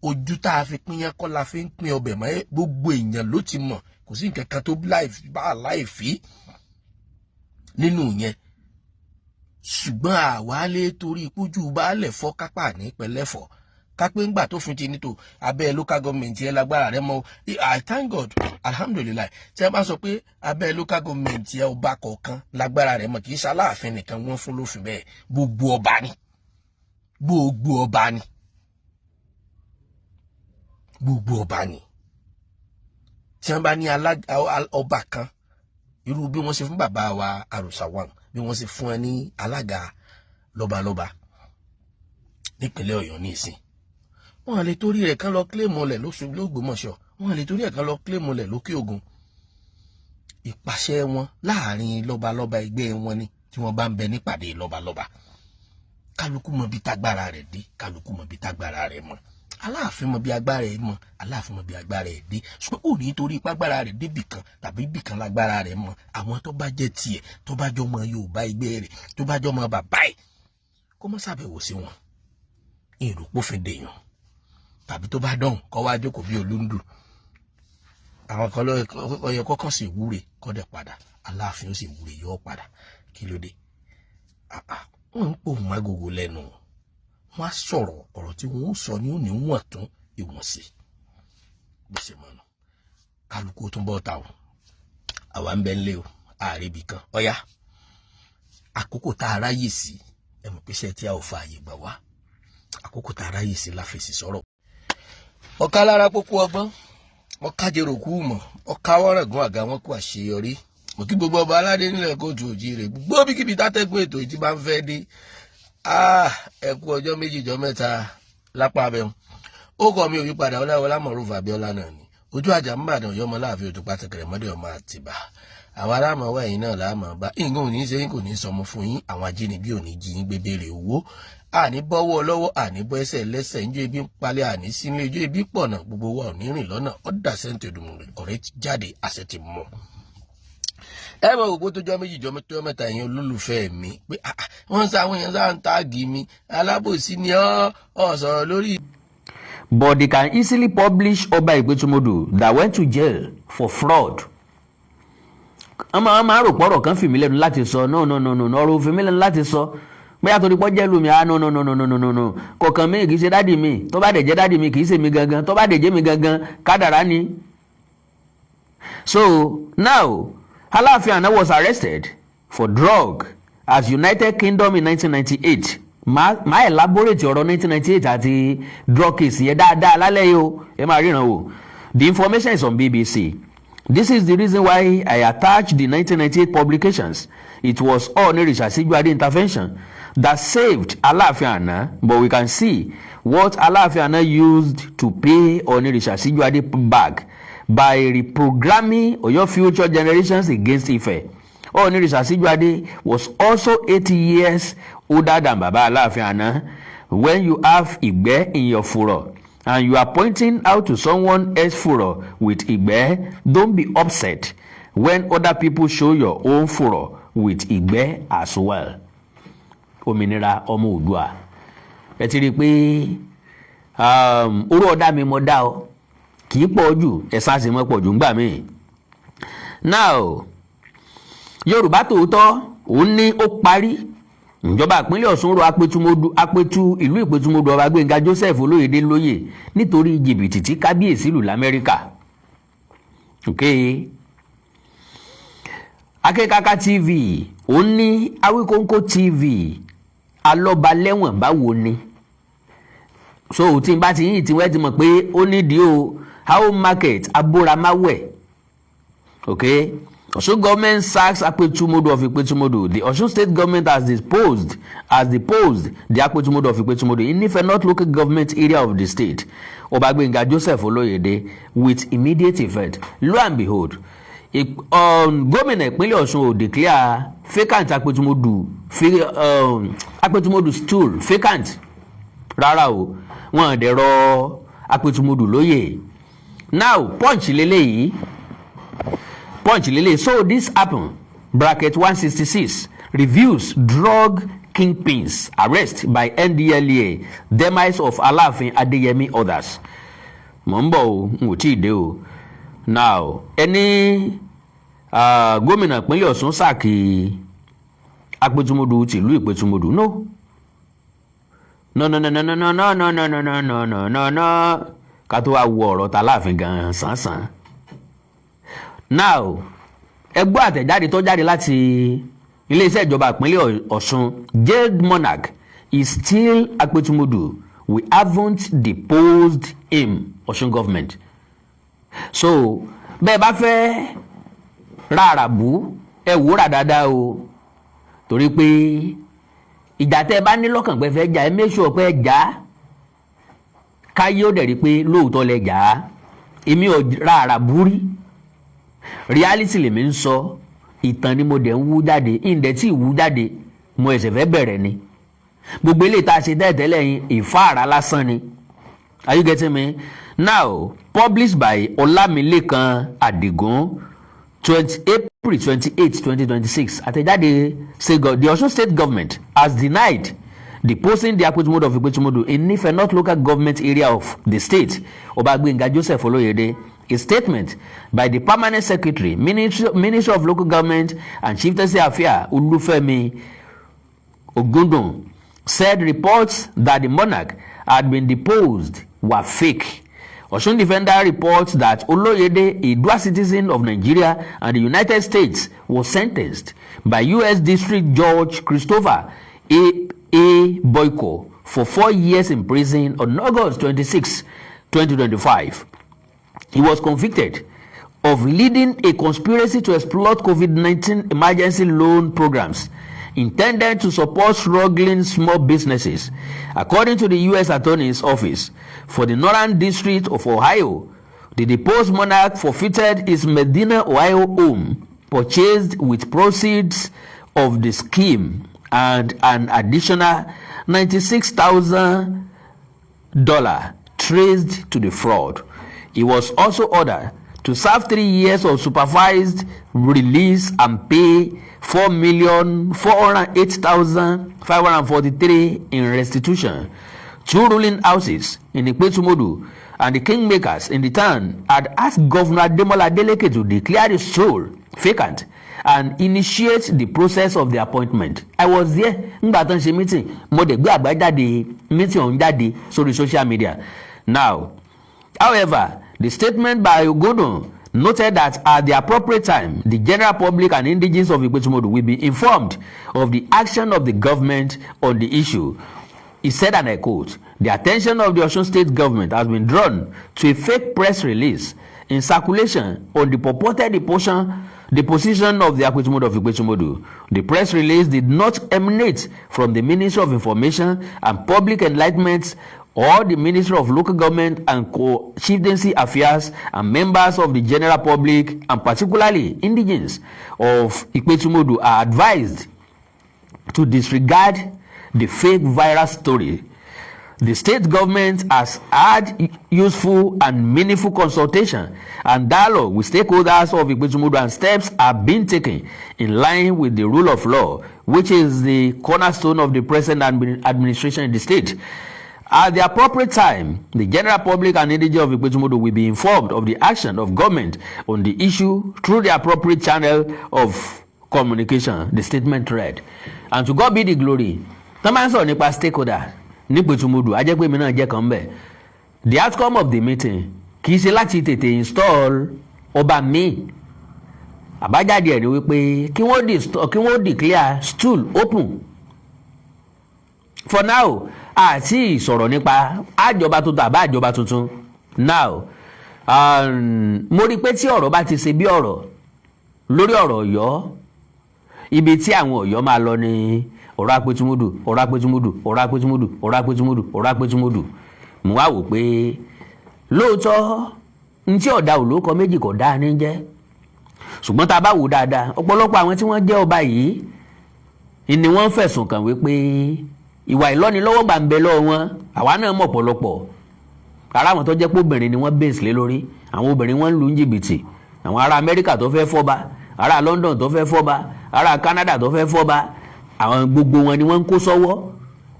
Ojú tá a fi pín yẹn kọ́ la fi ń pín ọbẹ̀ mọ́. Gbogbo èèyàn ló ti mọ̀, kò sí nǹkan kan tó bá láì fi nínú yẹn. Ṣùgbọ́n àwa lè torí pójú baálẹ̀ fọ́ kápá ní pẹ̀lẹ́fọ̀, kápẹ́ ńgbà tó fi ti ní tò abẹ́ local government yẹn lágbára rẹ mọ́. I thank God, alhamdulillahi. Tí a bá sọ pé abẹ́ local government yẹn, ọba kọ̀ọ̀kan lágbára rẹ mọ́, kì í ṣe Aláàfin nìkan wọ́n fún lófin bẹ́ẹ̀. Gbogbo ọba ni, gbogbo ọba ni, gbogbo ọba ni. Tí wọ́n bá ní ọba kan, irú bí wọ́n ṣe fún bàbá wa Àròsàwọn, bí wọ́n ṣe fún ẹ ní alága lọ́balọ́ba nípínlẹ̀ Ọ̀yọ́ ní ìsìn, wọ́n lè torí rẹ̀ kán lọ claim lẹ̀ lÓgbómọ̀ṣọ́, wọ́n lè torí ẹ̀ kán lọ claim lẹ̀ lÓkè Ògùn. Ìpàṣẹ wọn láàrin lọ́balọ́ba ẹgbẹ́ wọn ni. Tí wọ́n bá ń bẹ nípàdé lọ́balọ́ba, kálukú mọ bí tágbára rẹ̀ dé, kálukú mọ bí tágbára rẹ̀ mọ. Aláàfin mọ bí agbára ẹ̀ mọ, Aláàfin mọ bí agbára ẹ̀ dé. Ṣùgbọ́n kò ní torí ipágbára rẹ̀ débì kan tàbí ibì kan lágbára rẹ̀ mọ, àwọn tó bá jẹ́ tiẹ̀, tó bá jọ mọ Yorùbá ẹgbẹ́ rẹ̀, tó bá jọ mọ bàbá ẹ̀, kó má ṣàbẹ̀wò sí wọn. Ìrùpófin dèèyàn tàbí tó bá dọ̀hùn, kó wá jókòó bí olúndù. Àwọn kan ló yẹ kọ́kàn sì wúre, kọ́ dẹ̀ padà. Aláàfin ó sì wúre, yóò padà. Kí ló dé? Wọ́n ń pòun mágogo lẹ́nu. Wọ́n á sọ̀rọ̀, ọ̀rọ̀ tí wọ́n ó sọ ní òní wọ̀n tún ìwọ̀n sí bó ṣe mọ̀nà. Kálukú tún bọ́ ta o. Àwa ń bẹ ń lé o, ààrẹ ibì kan ọ̀yá. Àkókò tá a ráyè sí, ẹ mọ̀ pé iṣẹ́ tí a ò fa àyè gbà wá, àkókò tá a ráyè sí la fèsì sọ̀rọ̀. Ọ̀ká lára pópó ọgbọ́n, ọ̀kájẹrò kú mọ̀, ọ̀ká wọ́rẹ̀gùn àga wọn kú àṣeyọrí. Mo kí gbogbo ọba aládé nílẹ̀ kóòtù òjíire, gbogbo bíkíbi tátẹ́gùn ètò ìtì bá ń fẹ́ dé. Ẹ kú ọjọ́ 2, jọ 3 lápá abẹ́hùn. Ó kọ́ mi ò yí padà, Ọláwọlá Mọ̀rúfà Abíọ́lá náà ni. Ojú àjà ń bàdàn yọmọ láàfin òtún pàtàkì mọ́dé ọmọ Àtìbà. Àwọn aráàmọ̀ wá, ẹ̀yìn náà láàmọ̀ bá nǹkan ò ní ṣe yín, kò ní sọmọ fún yín. Àwọn ajínigbé ò ní jí yín gbé, béèrè owó. Àní bọ́wọ́ lọ́wọ́, àní bọ́ ẹsẹ̀ lẹ́sẹ̀. Ńjọ́ ebi ń palẹ̀, àní sínú ijó ebi pọ̀nà. Gbogbo wa ò ní rìn lọ́nà ọ̀dà sẹ́ńtì. Òdùmọ̀rẹ́ ọ̀rẹ́ ti jáde, àṣẹ ti mọ̀. Ẹ mọ̀ òpó tó jọ 2, jọ 3 ẹ̀yin olólùfẹ́ mi, pé wọ́n ń sá àwọn èèyàn sáà ń tag mi, alábòsí ni ọ́ ọ̀ sọ̀rọ̀ lórí. But they can easily publish Ọba Ìpẹ́tùmọdù that went to jail for fraud. Wọ́n máa ń rò pọ̀rọ̀ kan fìmí lẹ́nu láti sọ. No, no, no, no, ọ̀rọ̀ òfin mi lẹ́nu láti sọ bóyá torí pọ́ jẹ́ lómi. Ah, no, no, no, no, no, no, no, kọ̀ọ̀kan mi kì í ṣe daddy mi. Tó bá dẹ̀ jẹ́ daddy mi, kì í ṣe mi gangan. Tó bá dẹ̀ jẹ́ mi gangan, kádàrá ni. So now, Aláàfin Àná was arrested for drug as United Kingdom in 1998. Máa elaborate ọ̀rọ̀ 1998 àti drug case yẹn dáadáa lálẹ́ yìí o. Ẹ máa ríran o. The information is on BBC. This is the reason why I attached the 1998 publications. It was Oonirisa Sijuade intervention that saved Aláàfin Àná, but we can see what Aláàfin Àná used to pay Oonirisa Sijuade back by reprogramming Oyo future generations against Ife. Oonirisa Sijuade was also 80 years older than Baba Aláàfin Àná. When you have ìgbẹ́ in your fùrọ̀ and you are pointing out to someone else fùrọ̀ with ìgbẹ́, don't be upset when other people show your own fùrọ̀ with ìgbẹ́ as well. Òmìnira ọmọ Oòduà, ẹ ti rí i pé orú ọ̀dà mi mo dá ọ, kì í pọ̀ jù, ẹ̀sán sì mọ́ pọ̀ jù ńgbà míì. Now, Yorùbá Tòótọ́ òun ní ó parí. Ìjọba ìpínlẹ̀ Ọ̀ṣun rọ Apẹtumọdù, Apẹtu ìlú Ìpẹtumọdù, Ọba Gbẹ̀ngà Joseph Olóyèdè lóyè nítorí jìbìtì tí kábíyèsí lù lamẹ́ríkà. Ok, Akékaka TV òun ní Awíkóńkó TV alọ́balẹ́wọ̀n, báwo ni? So tí n bá ti yín tí wọ́n ti mọ̀ pé ó nídìí o. How market abóramáwẹ̀. Okay. Osun government sacks Apetumodu of Ipetumodu. The Osun State government has deposed the Apetumodu of Ipetumodu in Ife North Local Government Area of the state, Obagbenga Joseph Oloyede, with immediate effect. Lo and behold, gómìnà ìpínlẹ̀ Ọ̀ṣun ò declare vacant Apetumodu, Apetumodu stool vacant rárá o. Wọn dẹ̀ rọ Apetumodu lóyè. Now, Punch lélẹ́yìí, Punch lele. So this happen, bracket 166 reviews drug kingpins arrest by NDLEA, demise of Aláàfin Adéyẹmí, others. Mọ̀ ń bọ̀ o, n ò tí ì dé o. Now, ẹni gómìnà ìpínlẹ̀ Ọ̀ṣun sack. Apẹ̀tùmọ̀dù tìlú Ìpẹ̀tùmọ̀dù. No, no, no, no, no, no, no, no, no, no, no, no, no, no, no, no. Ká tó wá wo ọ̀rọ̀ ta láàfin gan-an sánsan. Now, ẹ gbọ́ àtẹ̀jáde tó jáde láti iléeṣẹ́ ìjọba ìpínlẹ̀ Ọ̀ṣun. "Jailed monarch is still Apẹ̀tùmọ̀dù. We haven't deposed him," Ọ̀ṣun government. So bẹ́ẹ̀ bá fẹ́ ra àràbù, ẹ wò rà dáadáa o, torí pé ìjà tẹ́ ẹ bá ní lọ́kàn pé fẹ́ jà, ẹ make sure pé ẹ jà á káyé ó dẹ̀ rí pé lóòótọ́ lẹ jà á. Èmi ò ra àràbù rí. Reality lèmi ń sọ, ìtàn ni mo dẹ̀ ń wú jáde. Ìǹdẹ̀ tí ì wú jáde, mo ẹ̀sẹ̀ fẹ́ bẹ̀rẹ̀ ni. Gbogbo eléyìí tá a ṣe tẹ́lẹ̀tẹ́lẹ̀ yín, ìfáàrà lásán ni. Are you getting me now? Published by Ọlámilékan Àdìgún, 20 April 28, 2026. Àtẹ̀jáde say the Ọ̀ṣun State government has denied deposing the Apetumodu of Ipetumodu in Ife North Local Government Area of the state, Ọba Gbenga Joseph Oloyede. A statement by the Permanent Secretary, Ministry of Local Government and Chieftaincy Affairs, Olufemi Ogundun, said reports that the monarch had been deposed were fake. Osun Defender reports that Oloyede, a dual citizen of Nigeria and the United States, was sentenced by U.S. District Judge Christopher A. A. Boyko for 4 years in prison on August 26, 2025. He was convicted of leading a conspiracy to exploit COVID-19 emergency loan programs intended to support struggling small businesses. According to the U.S. Attorney's Office for the Northern District of Ohio, the deposed monarch forfeited his Medina, Ohio home, purchased with proceeds of the scheme, and an additional $96,000 traced to the fraud. He was also ordered to serve 3 years of supervised release and pay 4,408,543 in restitution. Two ruling houses in Ipetumodu and the kingmakers in the town had asked Governor Ademola Adeleke to declare the stool vacant and initiate the process of the appointment. I was there ngbà tó ń ṣe meeting. Mo dẹ̀ gbé àbájáde meeting ọ̀hún jáde sórí social media. Now, however, the statement by Ogodun noted that at the appropriate time, the general public and indigenes of Ipetumodu will be informed of the action of the government on the issue. He said, and I quote, "The attention of the Osun State government has been drawn to a fake press release in circulation on the purported deposition of the Apetumodu of Ipetumodu. The press release did not emanate from the Ministry of Information and Public Enlightenment or the Ministry of Local Government and Co-Chieftaincy Affairs, and members of the general public and particularly indigenes of Ipetumodu are advised to disregard the fake viral story. The state government has had useful and meaningful consultation and dialogue with stakeholders of Ipetumodu, and steps are being taken in line with the rule of law, which is the cornerstone of the present administration in the state. At the appropriate time, the general public and indigenes of Ipetumodu will be informed of the action of government on the issue through the appropriate channel of communication," the statement read. And to God be the glory. Tó máa ń sọ̀rọ̀ nípa stakeholder nípẹ̀tùmọ̀dù, á jẹ́ pé èmi náà jẹ́ kan bẹ́ẹ̀. The outcome of the meeting kì í ṣe láti tètè install ọba míì. Àbájáde ẹ̀ ni wípé kí wọ́n declare stool open for now. Àti ìsọ̀rọ̀ nípa àjọba tuntun àbá àjọba tuntun. Now, mo rí i pé tí ọ̀rọ̀ bá ti ṣe bí ọ̀rọ̀ lórí ọ̀rọ̀ Ọ̀yọ́, ibi tí àwọn Ọ̀yọ́ máa lọ ní ọ̀rọ̀ Apẹ̀tùmọ̀dù, ọ̀rọ̀ Apẹ̀tùmọ̀dù, ọ̀rọ̀ Apẹ̀tùmọ̀dù, ọ̀rọ̀ Apẹ̀tùmọ̀dù, ọ̀rọ̀ Apẹ̀tùmọ̀dù. Mo wá wò pé lóòótọ́, n tí ọ̀dà òlókọ méjì kò dáa ní jẹ́, ṣùgbọ́n tá a bá wò dáadáa, ọ̀pọ̀lọpọ̀ àwọn tí wọ́n jẹ́ ọba yìí ni wọ́n fẹ̀sùn kàn wípé ìwà ìlọ́nilọ́wọ́gbà ń bẹ lọ́wọ́ wọn. Àwa náà mọ̀ ọ̀pọ̀lọpọ̀ ara àwọn tó jẹ́ pé obìnrin ni wọ́n base lé lórí. Àwọn obìnrin wọ́n ń lu jìbìtì. Àwọn ará Amẹ́ríkà tó fẹ́ fọ́ba, ará London tó fẹ́ fọ́ba, ará Canada tó fẹ́ fọ́ba, àwọn gbogbo wọn ni wọ́n ń kó sọ́wọ́.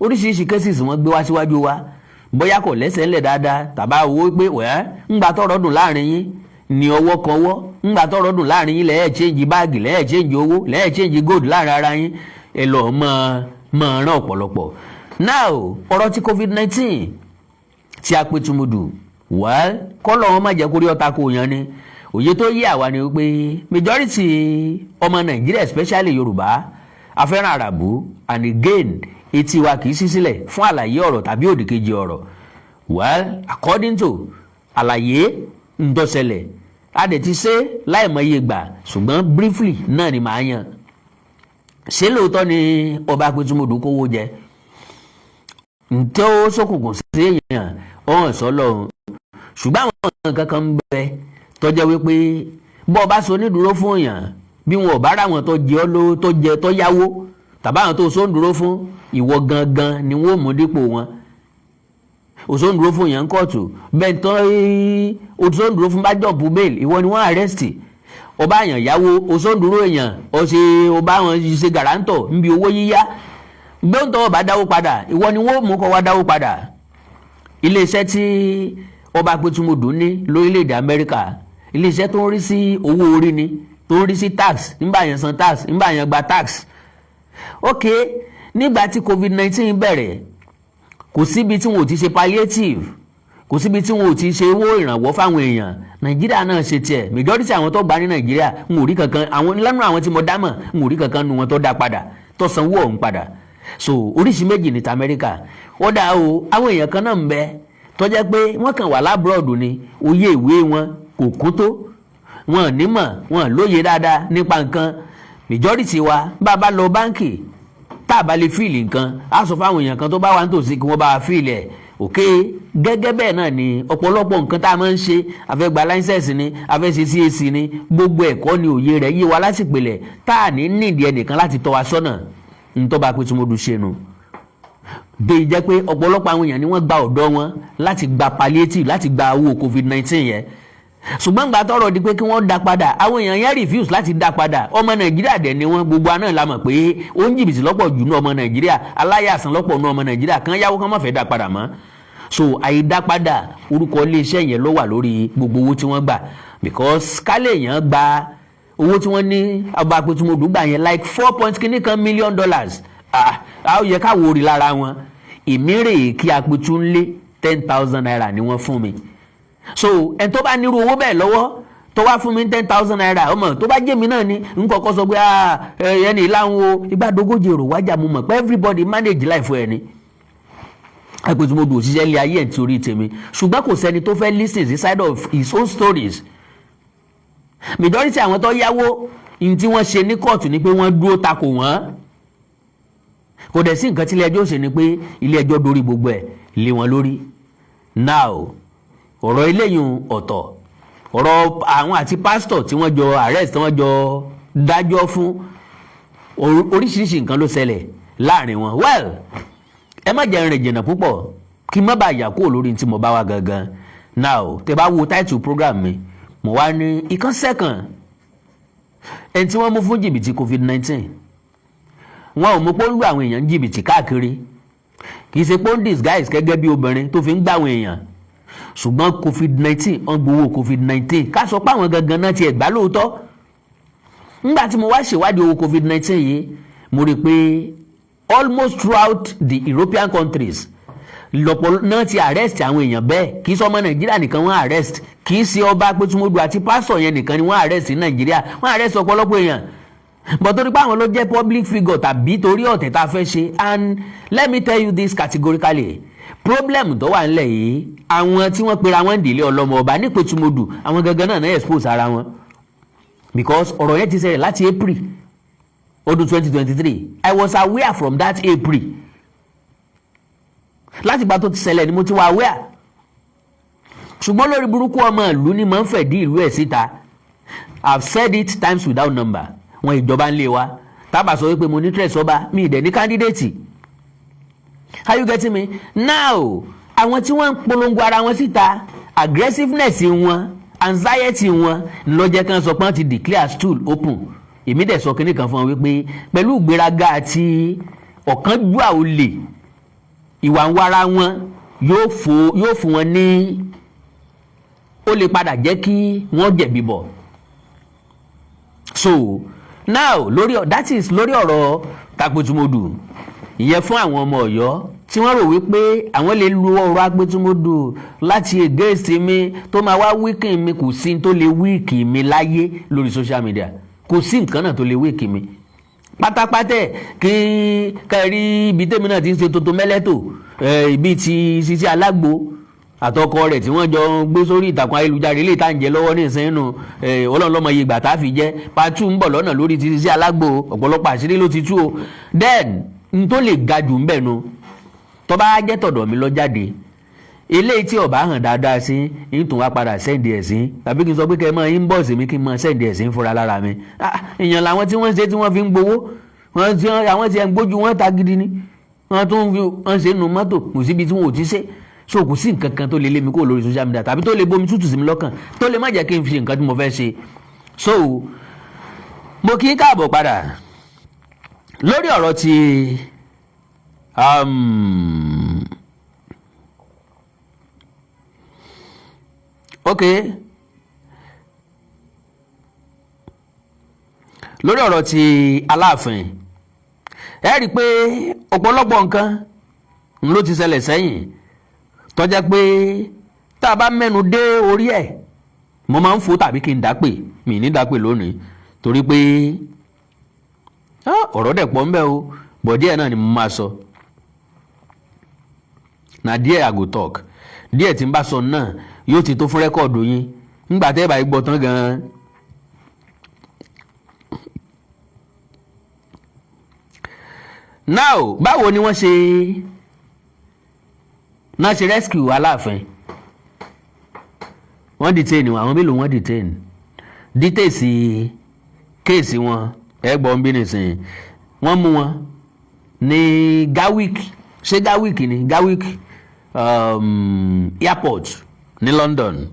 Oríṣiríṣi cases wọ́n gbé wá síwájú wa, bóyá kò lẹ́sẹ̀ ńlẹ̀ dáadáa, tàbá owó pé wẹ́ẹ́ ńgbà tọ́rọ̀ dùn láàrin yín ní ọwọ́ kan ọwọ́, ńgbà tọ́rọ̀ dùn láàrin yín, lẹ́ẹ̀ change báàgì, lẹ́ẹ̀ change owó, lẹ́ẹ̀ change gold láàrin ara yín. Ẹ lọ́ọ́ mọ́ mọ́ rán ọ̀pọ̀lọpọ̀. Now, ọ̀rọ̀ ti COVID-19 tí a pé tumudu, well, kọ́lọ̀ wọn má jẹ́ kórí ọ̀tá kò yan ni. Òye tó yé àwa ni wípé majority ọmọ Nàìjíríà, especially Yorùbá, afẹ́ràn àràbù, and again, etí wa kì í ṣí sílẹ̀ fún àlàyé ọ̀rọ̀ tàbí òdìkejì ọ̀rọ̀. Well, according to àlàyé ntọ́sẹ̀lẹ̀, a dẹ̀ ti ṣe láìmọye gbà, ṣùgbọ́n briefly náà ni màá yan. Ṣé lóòótọ́ ni ọba Apẹ̀tùmọ̀dù kówó jẹ? Ntẹ́ ó ṣókùnkùn sí èèyàn ọ̀hún sọ́lọ́run, ṣùgbọ́n àwọn nǹkan kan ń bẹ tó jẹ́ wípé bọ́ ọ bá so onídùúró fún èèyàn, bí wọn ò bá rà wọn tó jẹ ọ́ lówó, tó jẹ, tó yáwó, tàbí àwọn tó so ń dúró fún, ìwọ gangan ni wọ́n mú dípò wọn. Òṣòǹdúró fún yẹn ń kóòtù bẹ́ẹ̀ tán, òṣòǹdúró fún bá jump bail, ìwọ ni wọ́n arrest. Ọba àyàn yáwó, òṣòǹdúró èèyàn, ọ̀ṣẹ̀ ọba àwọn ṣe guarantor níbi owó yíyá gbóǹtọ̀, ọba dáwó padà, ìwọ ni wọ́n mú kọ́ wá dáwó padà. Iléeṣẹ́ tí ọba Apẹ̀tùmọ̀dù ní lórílẹ̀‐èdè Amẹ́ríkà, iléeṣẹ́ tó ń rí sí owó orí ni, tó ń rí sí tax, nígbà yẹn san tax, nígbà yẹn gba tax. Ok, nígbà tí COVID-19 bẹ̀rẹ̀, kò síbi tí wọn ò ti ṣe palliative, kò síbi tí wọn ò ti ṣe owó ìrànwọ́ fáwọn èèyàn. Nàìjíríà náà ṣe tiẹ̀. Majority àwọn tó gbà ní Nàìjíríà, ń ò rí kankan àwọn lẹ́nu àwọn tí mo dá mọ̀, ń ò rí kankan nu wọn tó dá padà, tó sanwó ọ̀hún padà. So oríṣi méjì ní ti Amẹ́ríkà. Ó dá o, àwọn èèyàn kan náà ń bẹ tó jẹ́ pé wọ́n kàn wà l'abroad ni, òye ìwé wọn kò kún tó, wọn nímọ̀, wọn lóye dáadáa nípa nǹkan. Majority wa, bá a bá lọ báǹkì, tá a bá lè fill nǹkan, á sọ fáwọn èèyàn kan tó bá wà nítòsí kí wọ́n bá wa fill ẹ̀. Ok, gẹ́gẹ́ bẹ́ẹ̀ náà ni ọ̀pọ̀lọpọ̀ nǹkan tá a máa ń ṣe. A fẹ́ gba license ni, a fẹ́ ṣe CAC ni, gbogbo ẹ̀kọ́ ni òye rẹ̀ yé wa lásìpìlẹ̀ tá a ní nídìí ẹnìkan láti tọ́ wa sọ́nà. Ntọ́ba pé tí mo dùn ṣe nu dé jẹ́ pé ọ̀pọ̀lọpọ̀ àwọn èèyàn ni wọ́n gba ọ̀dọ́ wọn láti gba palliative, láti gba owó COVID-19 yẹn. Ṣùgbọ́n gba tọrọ di pé kí wọ́n dá padà, àwọn èèyàn yẹn refuse láti dá padà. Ọmọ Nàìjíríà dẹ̀ ni wọ́n. Gbogbo àná la mọ̀ pé ó ń jìbìtì lọ́pọ̀ jù ní ọmọ Nàìjíríà, aláyàsán lọ́pọ̀ ní ọmọ Nàìjíríà kan yáwó kan má fẹ́ dá padà mọ́. So àìdá padà orúkọ iléeṣẹ́ yẹn ló wà lórí gbogbo owó tí wọ́n gbà, because kálẹ̀ èèyàn gba owó tí wọ́n ní ọba Apẹ̀tùmọ̀dù gbà yẹn, like four point kìíní kan million dollars. Ah, ó yẹ káwọ́ orí lára wọn. Èmi rèé kí Apẹ̀tù ń lé ₦10,000 ni wọ́n fún mi. So ẹni tó bá nírú owó bẹ́ẹ̀ lọ́wọ́, tó wá fún mi ₦10,000, ọmọ tó bá jẹ́ mi náà ni n kọ́kọ́ sọ pé ẹni ìlànà o ìgbàdógójì èrò wájà. Mo mọ̀ pé everybody manage life ẹ̀ ni. Apẹ̀tùmọ̀dù òṣìṣẹ́ ilé ayé ẹ̀ torí tèmi, ṣùgbọ́n kò sẹ́ni tó fẹ́ listen sí side of his own stories. Majority àwọn tó yáwó ní tí wọ́n ṣe ní kóòtù ni pé wọ́n dúró takò wọ́n. Kò dẹ̀ sí nǹkan tí ilé ẹjọ́ ṣe ni pé ilé ẹjọ́ dorí gbogbo ẹ̀ lé wọn lórí. Now, ọ̀rọ̀ eléyìí ọ̀tọ̀, ọ̀rọ̀ àwọn àti pásítọ̀ tí wọ́n jọ arrest, tí wọ́n jọ dájọ́ fún, oríṣiríṣi nǹkan ló ṣẹlẹ̀ láàrin wọn. Well, ẹ má jẹ́ rìn jìnnà púpọ̀ kí n má bàa yà kúrò lórí tí mo bá wá gangan. Now, tẹ́ bá wo title program mi, mo wá ní ìkan sẹ́kàn ẹni tí wọ́n mú fún jìbìtì COVID-19. Wọn ò mú pé ó ń lu àwọn èèyàn jìbìtì káàkiri, kì í ṣe pé ó ń disguise gẹ́gẹ́ bí obìnrin tó fi ń gbà àwọn èèyàn, ṣùgbọ́n COVID-19, wọ́n gbowó COVID-19. Ká sọ pé àwọn gangan náà tiẹ̀ gbà lóòótọ́. Nígbà tí mo wá ṣèwádìí owó COVID-19 yìí, mo rí i pé almost throughout the European countries lọ́pọ̀ náà ti arrest àwọn èèyàn bẹ́ẹ̀. Kì í sọ ọmọ Nàìjíríà nìkan wọ́n arrest, kì í ṣe ọba Apẹ̀tùmọ̀dù àti pásítọ̀ yẹn nìkan ni wọ́n arrest ní Nàìjíríà. Wọ́n arrest ọ̀pọ̀lọpọ̀ èèyàn, but torí pé àwọn ló jẹ́ public figure tàbí torí ọ̀tẹ̀ tá a fẹ́ ṣe. And let me tell you this categorically, problem tó wà nílẹ̀ yìí, àwọn tí wọ́n pera wọn dìlé ọlọ́mọ ọba nípẹ̀tùmọ̀dù, àwọn gangan náà náà expose ara wọn, because ọ̀rọ̀ yẹn ti ṣẹlẹ̀ láti April ọdún 2023. I was aware from that April. Láti ìgbà tó ti ṣẹlẹ̀ ni mo ti wà aware, ṣùgbọ́n lórí burúkú ọmọ ìlú ni mò ń fẹ̀dí ìlú ẹ̀ síta. I've said it times without number. Wọn ìjọba ń lé wa tábà sọ wípé mo ní interest ọba mi ìdẹ̀ ní candidate. Are you getting me now? Àwọn tí wọ́n ń polongo ara wọn síta, aggressiveness wọn, anxiety wọn ló jẹ́ kán sọ pé wọ́n ti declare stool open. Èmi dẹ̀ sọ kínní kan fún wọn wípé pẹ̀lú ìgbéraga àti ọ̀kánjúà, olè, ìwà ń wára wọn yóò fún wọn ní ó lè padà jẹ́ kí wọ́n jẹ̀bi bọ̀. So now, lórí, that is lórí ọ̀rọ̀ Tápẹ́tùmọ́dù ìyẹn fún àwọn ọmọ Ọ̀yọ́ tí wọ́n rò wípé àwọn lè lu ọ̀rọ̀ Apẹ́tùmọ́dù láti against mi, tó máa wá weaken mi. Kò sí tó lè weaken mi láyé lórí social media. Kò sí nǹkan náà tó lè weaken mi pátápátá. Kí kẹrí ibi tèmi náà ti ń ṣe tuntun mẹ́lẹ́tò, ibi tí Sisi Alágbo àtọkọ rẹ̀ tí wọ́n jọ ń gbé sórí ìtàkùn ayélujára, ilé ìta ń jẹ lọ́wọ́ ní ìsẹ́nu. Ọlọ́run lọ́mọ iye ìgbà tá a fi jẹ́. Part 2 ń bọ̀ lọ́nà lórí ti Sisi Alágbo. Ọ̀pọ̀lọpọ̀ àṣírí ló ti tú o. Then n tó lè ga jù ń bẹ̀ nu, tó bá jẹ́ tọ̀dọ̀ mi lọ jáde, eléyìí tí ó bá hàn dáadáa sí ń tún wá padà send ẹ̀ sí, tàbí kí n sọ pé kẹ́ ẹ máa inbox mi, kí n máa send ẹ̀ sí fúnra lára mi. Èèyàn làwọn tí wọ́n ń ṣe, tí wọ́n fi ń gbowó. Wọ́n ti àwọn tí ẹ̀ ń gbójú wọn ta gidi ni. Wọ́n tún fi wọ́n ṣe nu mọ́tò, kò síbi tí wọ́n ò ti ṣe. So kò sí nǹkan kan tó lè lé mi kúrò lórí social media, tàbí tó lè bomi tútù sí mi lọ́kàn, tó lè má jẹ́ kí n fi nǹkan tí mo fẹ́ ṣe. So mo kí n káàbọ̀ padà lórí ọ̀rọ̀ ti ok, lórí ọ̀rọ̀ ti Aláàfin. Ẹ rí i pé ọ̀pọ̀lọpọ̀ nǹkan ló ti ṣẹlẹ̀ sẹ́yìn tó jẹ́ pé tá a bá mẹ́nu dé orí ẹ̀, mo máa ń fò tàbí kí n dápè. Mi ní dápè lónìí torí pé ọ̀rọ̀ dẹ̀ pọ̀ ńbẹ́ o, bọ̀ díẹ̀ náà ni mo máa sọ. Na díẹ̀ I go talk. Díẹ̀ tí n bá sọ náà yóò ti tó fún record yín ńgbà tẹ́ ẹ bá gbọ́ tán gan-an. Now, báwo ni wọ́n ṣe náà ṣe rescue Aláàfin? Wọ́n detain wọn. Àwọn mélòó wọ́n detain? Details case wọn, ẹ gbọ́ ń bí nìsín. Wọ́n mú wọn ní Gatwick, ṣé Gatwick ni? Gatwick Airport ní London.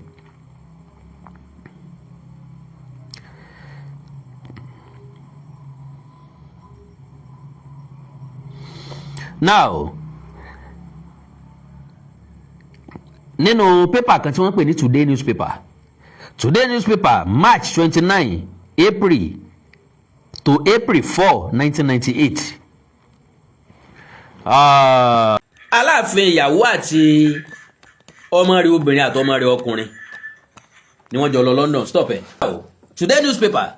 Now, nínú pépà kan tí wọ́n pè ní Today newspaper, Today newspaper, March 29 April to April 4 1998. Aláàfin, ìyàwó àti ọmọ rẹ̀ obìnrin àti ọmọ rẹ̀ ọkùnrin ni wọ́n jọ lọ London. Stop ẹ̀. Today newspaper,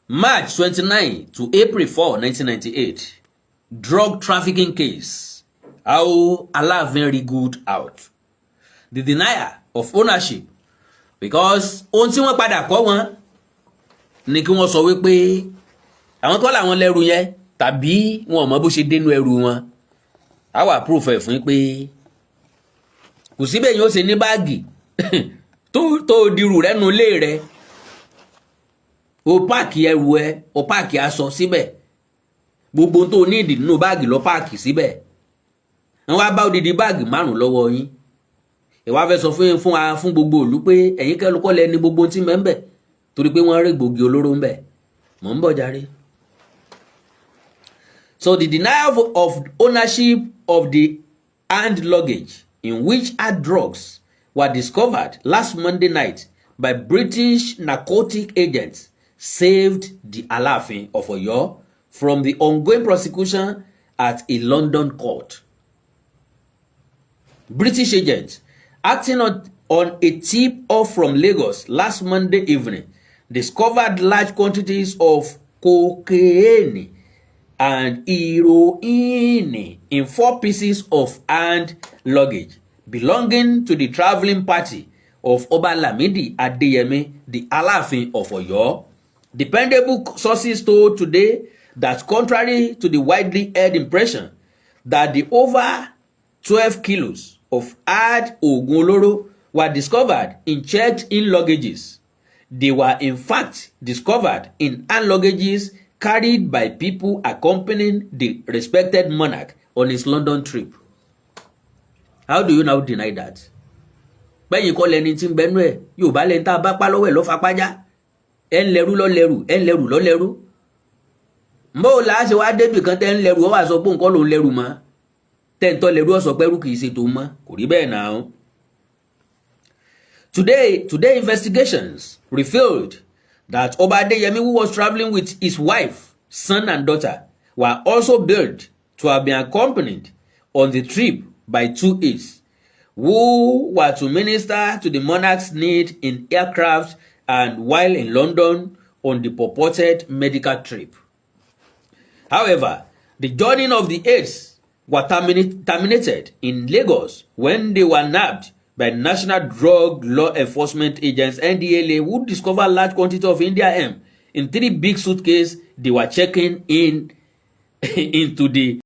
March 29 to April 4 1998. Drug trafficking case: how Aláàfin wriggled out the denial of ownership. Because ohun tí wọ́n padà kọ́ wọn ni kí wọ́n sọ wípé àwọn kọ́ làwọn lẹ́rù yẹn, tàbí wọn ò mọ bó ṣe dénú ẹrù wọn. Á wà proof ẹ̀ fún pé kò síbẹ̀ yóò ṣe ní báàgì tó dirù rẹ̀ nu ilé rẹ̀, o pack ẹrù ẹ, o pack aṣọ síbẹ̀, gbogbo tó ní ìdí nínú báàgì lọ pack síbẹ̀. Wọ́n wá bá odidi báàgì márùn lọ́wọ́ yín. Ìwà fẹ́ sọ fún wa, fún gbogbo ìlú, pé ẹ̀yin kẹ́lùkọ́ lẹ ní gbogbo tí mẹ́ ń bẹ̀, torí pé wọ́n rí gbòógì olóró ń bẹ̀. Mọ̀ ń bọ̀ jàre. So the denial of ownership of the hand luggage in which hard drugs were discovered last Monday night by British narcotic agents saved the Alaafin of Oyo from the ongoing prosecution at a London court. British agents acting on a tip-off from Lagos last Monday evening discovered large quantities of cocaine and heroin in four pieces of hand luggage belonging to the travelling party of Oba Lamidi Adeyemi, the Alaafin of Oyo. Dependable sources told Today that, contrary to the widely held impression that the over 12 kilos of hard oògùn olóró were discovered in checked-in luggages, they were in fact discovered in hand luggages carried by people accompanying the respected monarch on his London trip. How do you now deny that? Pẹ́yìn kọ́ lẹni tí ń bẹnu ẹ̀. Yorùbá lẹni tá a bá pa lọ́wọ́ ẹ̀ lọ́ fapájá. Ẹ̀ ń lẹ́rú lọ́ lẹ́rù, ẹ̀ ń lẹ́rù lọ́ lẹ́rú. Mbó la ṣe wá débì kan tẹ́ ń lẹ́rù, ọ wá sọ pé nǹkan ló ń lẹ́rù mọ́, tẹ́ ń tọ́ lẹ́rú ọ̀sọ̀ pẹ́rú kì í ṣe tó mọ́. Kò rí bẹ́ẹ̀ náà. Today investigations revealed That Oba Adeyemi, who was traveling with his wife, son and daughter, were also billed to have been accompanied on the trip by two aides who were to minister to the monarch's need in aircraft and while in London on the purported medical trip. However, the journey of the aides were terminated in Lagos when they were nabbed by National Drug Law Enforcement Agents, NDLEA, who discovered large quantity of India hemp in three big suitcases they were checking in into the